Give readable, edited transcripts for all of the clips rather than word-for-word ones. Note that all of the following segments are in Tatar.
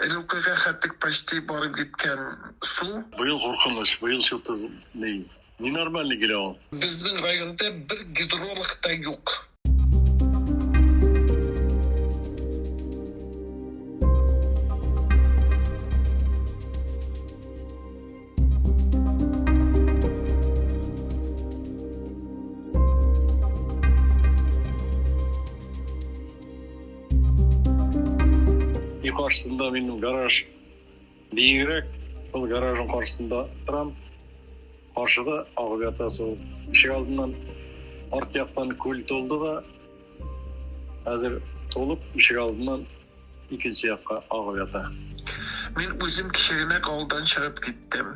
Люкага хәтлек почти барып җиткән су. Быел куркыныч, быел что-то ни, ненормальный килә ул. Безнең районда бер гидролог та юк. Өй каршысында минем гараж биегрәк, шул гаражның каршысында торам. Каршыда агып ята су. Ишек алдыннан арт яктан күл тулды да, хәзер тулып ишек алдыннан икенче якка агып ята. Мин үзем кечеренәк авылдан чыгып киттем.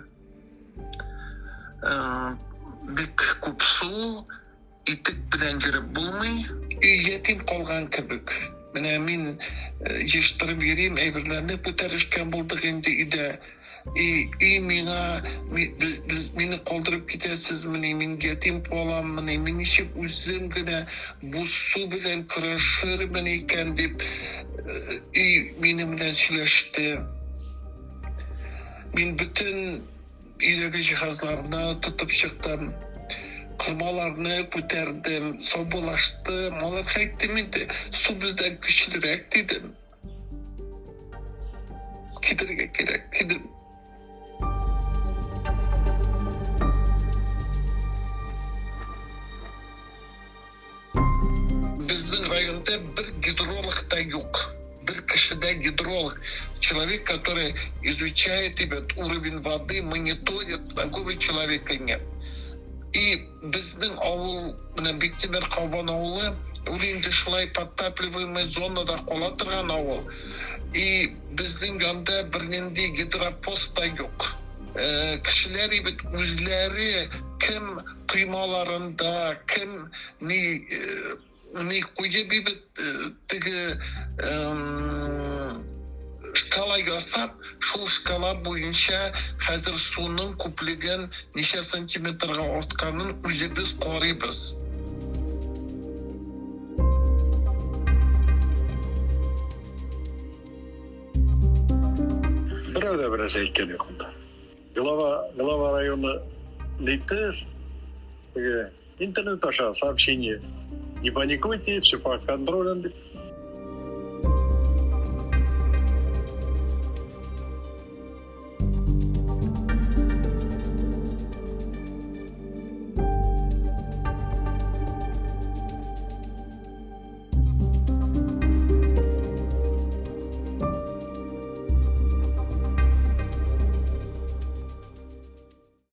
Бик күп су, Итек белән йөреп булмый. Өй ятим калган кебек. Менә мин җыештырып йөрим, әйберләрне күтәрешкән булдык инде өйдә. И, өй миңа, без, мине калдырып китәсезмени, мин ятим каламмыни, мин ничек үзем генә бу су белән көрәшермен икән дип, өй минем белән сөйләште. Мин бөтен Өйдәге җиһазларны тотып чыктым, кормаларны күтәрдем, саубуллаштым. Аларга әйттем инде, су бездән көчлерәк, дидем. Китәргә кирәк, дидем. Безнең районда бер гидролог та юк. Бер кеше дә гидролог. Человек, который изучает этот уровень воды, мониторит, такого человека нет. И безнең авыл, менә Биктимер Кабан авылы, ул инде шулай подтапливаемый зонада кала торган авыл. И безнең янда бернинди гидропост та юк. Э, кешеләр бит үзләре кем коймаларында кем ни ни куеп бит теге шкала ясап, шул шкала буенча хәзер суның күплеген ничә сантиметрга артканын үзебез карыйбыз. Берәү дә бернәрсә әйткән юк монда. Глава, глава района Литес, интернет аша сообщение. Не паникуйте, все под контролем.